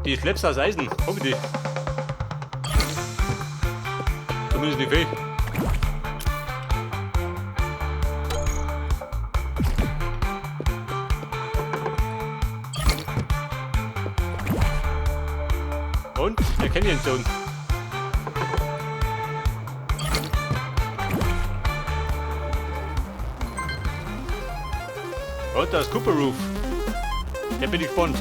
Die Slabs aus Eisen, hab ich die? Zumindest nicht viel. Und der Canyon Zone. Und das Cooper Roof. Da bin ich gespannt.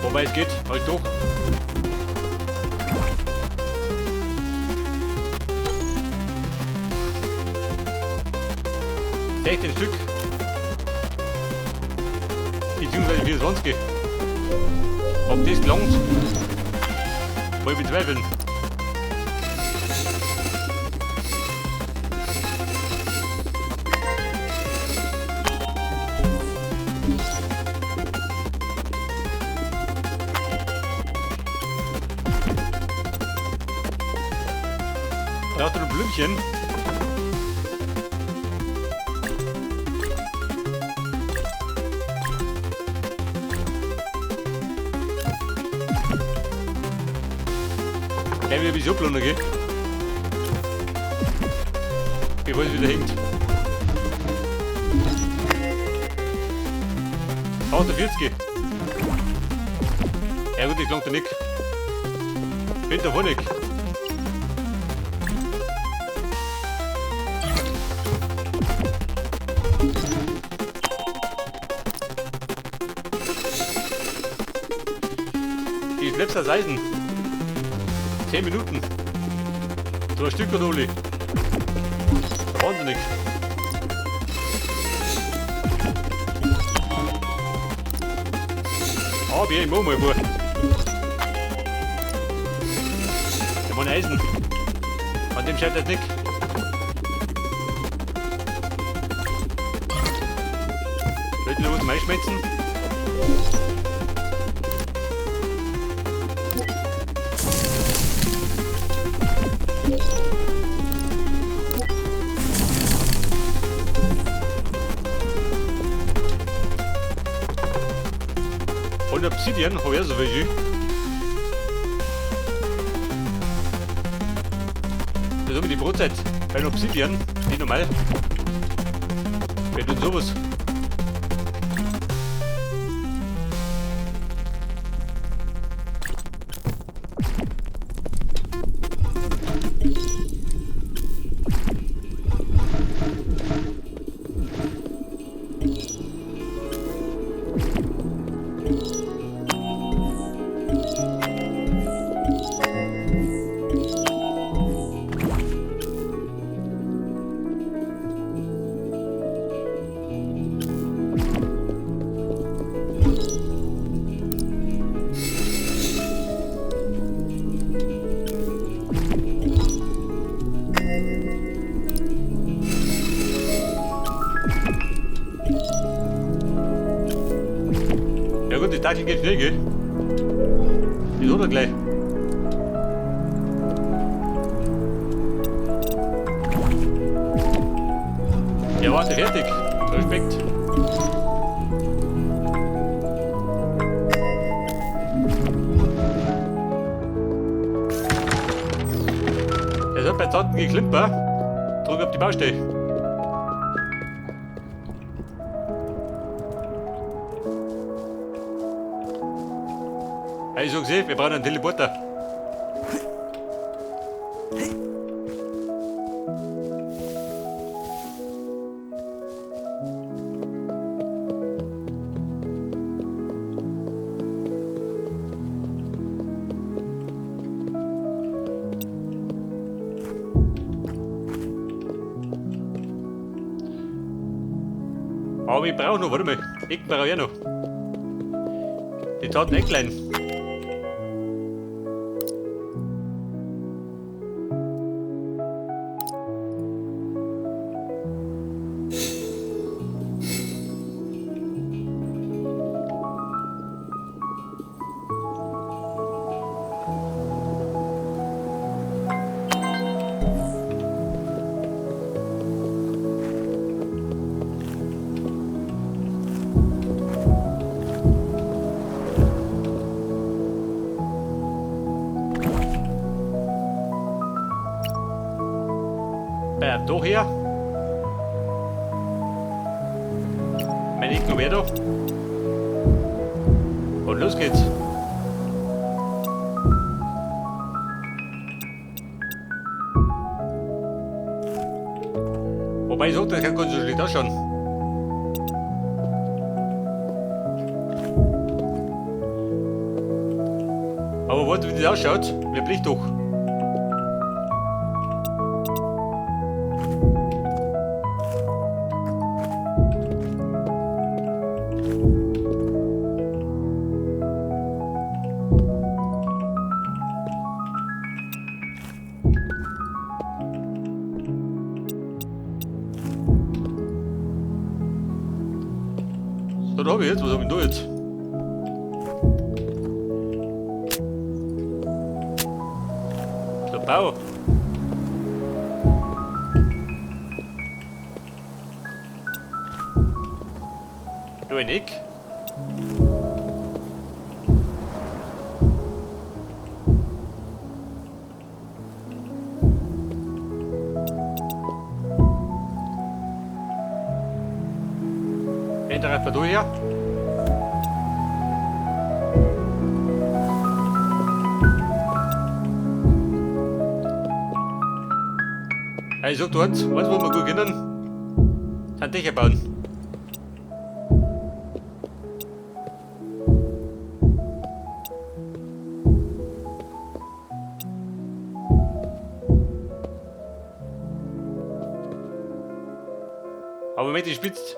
Wobei es geht, halt doch. 16 Stück. Beziehungsweise 24. Ob das gelangt, wollte ich bezweifeln. Da hat er ein Blümchen. Gleich wieder ein bisschen abladen, gell? Bevor es wieder hängt. 48. Ja gut, das langt ja nicht. Bin davon nicht. Die Slabs aus Eisen. 10 Minuten. So ein Stück oder Oli. Wahnsinnig. Aber ich mach mal vor. Der Mann Eisen. An dem scheitert nicht. Soll ich noch was einschmelzen? Und Obsidian, hab ich auch so viel. Das ist immer die Brotzeit. Bei Obsidian, nicht normal. Wer tut sowas? Ja gut, die Tackel geht schnell, gell? Die ist oder gleich. Ja, warte, fertig. Respekt. Der hat bei Tanten geklimpert. Drück auf die Baustelle. Ja, ich sag wir brauchen einen Teleporter. Aber ich brauche noch, warte mal, ich brauche ja noch. Die Taten Ecklein. Bei ab da her. Mein Eck noch mehr da. Und los geht's. Wobei ich sag, das kann ganz so schlecht ausschauen. Aber warte, wie das ausschaut, mir Licht doch. So, da hab ich jetzt, was hab ich denn da jetzt? Der Bau. Da ein Eck. Ändere da her. Ich sag dir eins, eins, wo wir gut können, sind Dächer bauen. Aber mit die Spitze,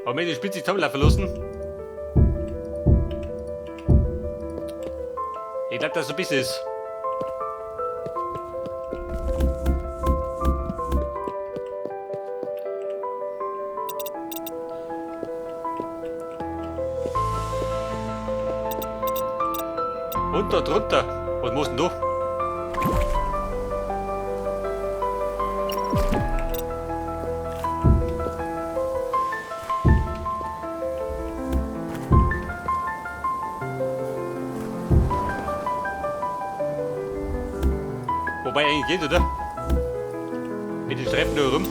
aber mit die Spitze zusammenlaufen lassen. Ich glaub, dass es ein bisschen ist. Runter, drunter. Was musst denn du? Wobei eigentlich geht, oder? Mit den Treppen da rum.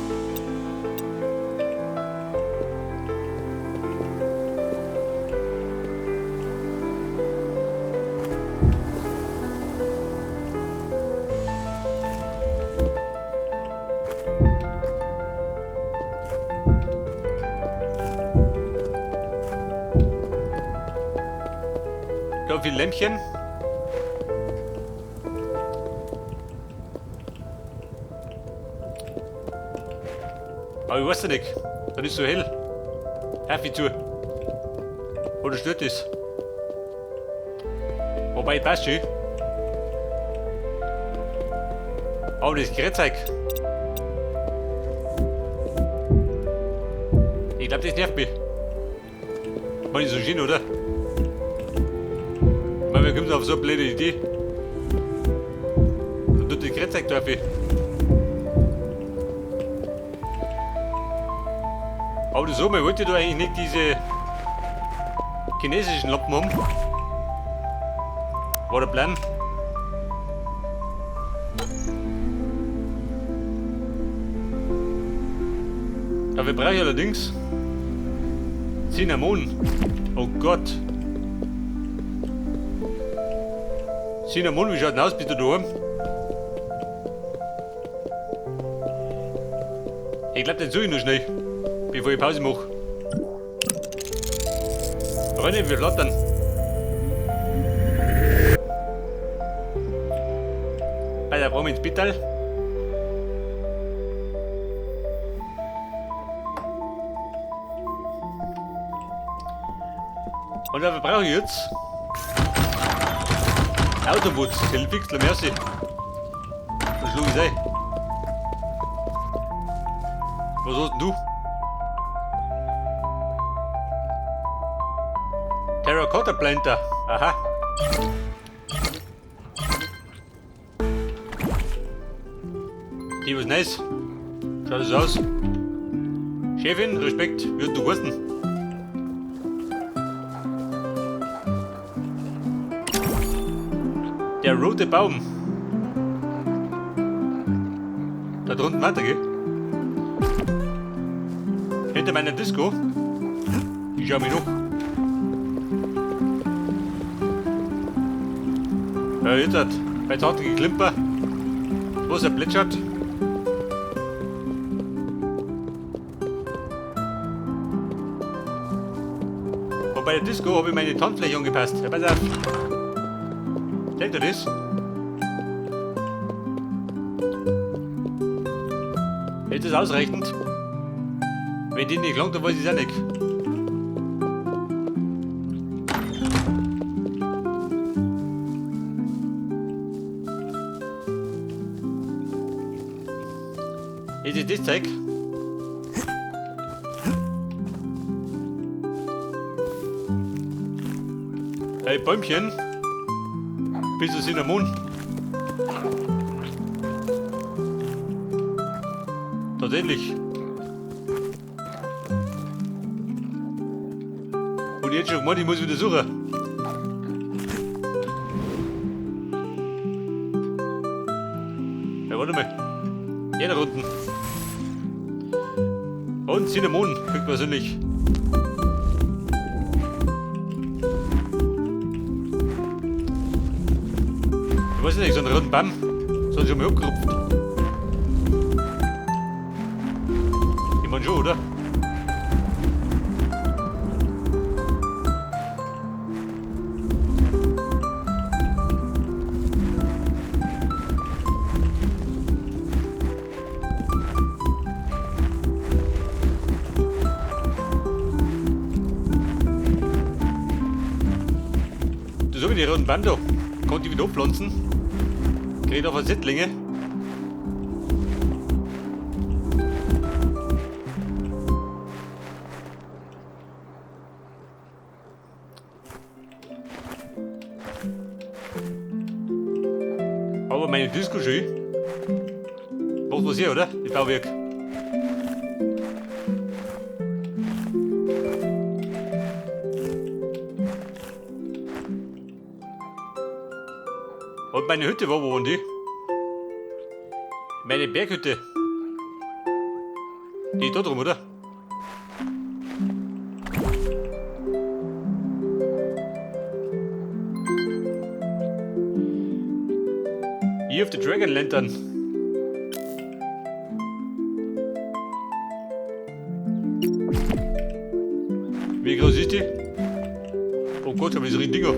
Da viel Lämpchen. Aber ich weiß ja nicht, dann ist so hell. Hör ich zu. Oder stört das? Wobei, passt schon. Aber das Gerät. Ich glaub, das nervt mich. War nicht so schön, oder? Ich meine, wer kommt auf so eine blöde Idee? Und tut das Gerät drauf. Aber so, man wollte da eigentlich nicht diese chinesischen Lampen haben. War der Plan. Dafür brauche ich allerdings Cinnamon. Oh Gott. Cinnamon, wie schaut denn aus? Bist du daheim? Ich glaub, den suche ich noch schnell, bevor ich Pause mache. Rennen, wir flattern. Bei der brauchen wir ins Spital. Und dafür brauche ich jetzt Autobots, Hellpixel, merci. Dann schlug ich's ein. Was hast denn du? Terracotta Planter. Aha. Die was nice. Schaut das aus. Chefin, Respekt, wie hast du geheißen? Der rote Baum. Da drunten weiter, gell? Hinter meiner Disco. Ich schau mich noch. Ja, jetzt hat bei Tante Geklimper. Wasser plätschert. Und bei der Disco habe ich meine Tanzfläche angepasst. Ja, pass auf. Seht ihr das? Ist das ausreichend? Wenn die nicht langt, dann weiß ich es auch nicht. Jetzt ist das Zeug. Hey Bäumchen, bist du Cinnamon? Tatsächlich. Und jetzt schon gemeint, ich muss wieder suchen. Ja, warte mal. Hier da unten. Und Cinnamon, höchstpersönlich. Ich weiß nicht, so einen roten Baum. So schon mal abgerupft. Ich mein schon, oder? Das habe ich die roten Baum da. Konnte ich wieder abpflanzen. Krieg auf Settlinge. Aber meine Disco schön. Macht was hier, oder? Die Bauwerk. Und meine Hütte, wo wohnen die? Meine Berghütte. Die ist da drum, oder? Hier auf der Dragon Lantern. Wie groß ist die? Oh Gott, schon wieder Dinger.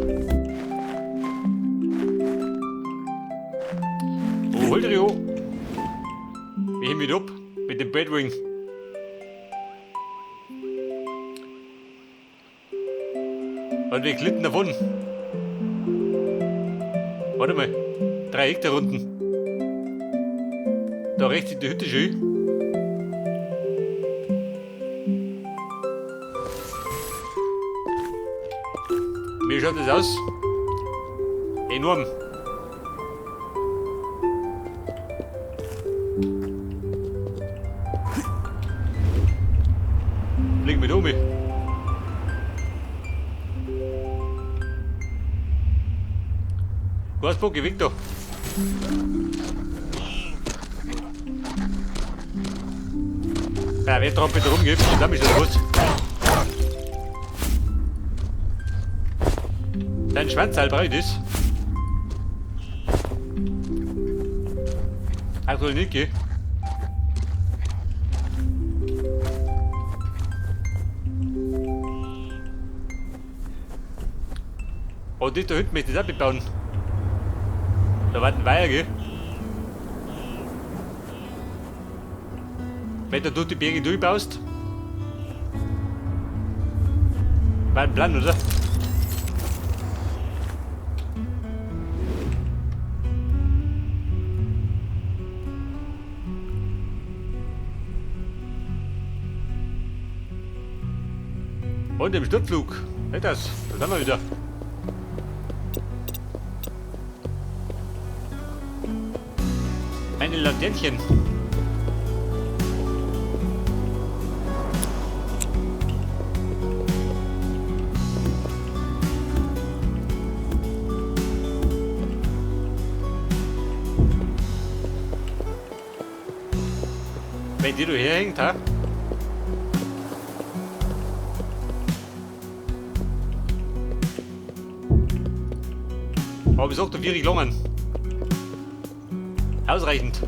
Oh, hol dich hoch. Wir heben wieder ab mit dem Batwing. Und wir glitten davon. Warte mal. 3 Hektar unten. Da rechts ist die Hütte schön. Wie schaut das aus? Enorm. Flieg mit um. Gasbock, geh weg da. Ja, wer drauf bitte rumgibt, dann ist das was. Dein Schwanz halt breit ist. Also nicht, gell? Oh, das da hinten möchte ich auch bebauen. Da war ein Weiher, gell? Wenn du durch die Berge durchbaust. War ein Plan, oder? Und im Sturzflug. Hey, das. Da sind wir wieder. Meine Laternchen. Wenn die da herhängt, ha? Aber ich sag, da wir langen. Ausreichend.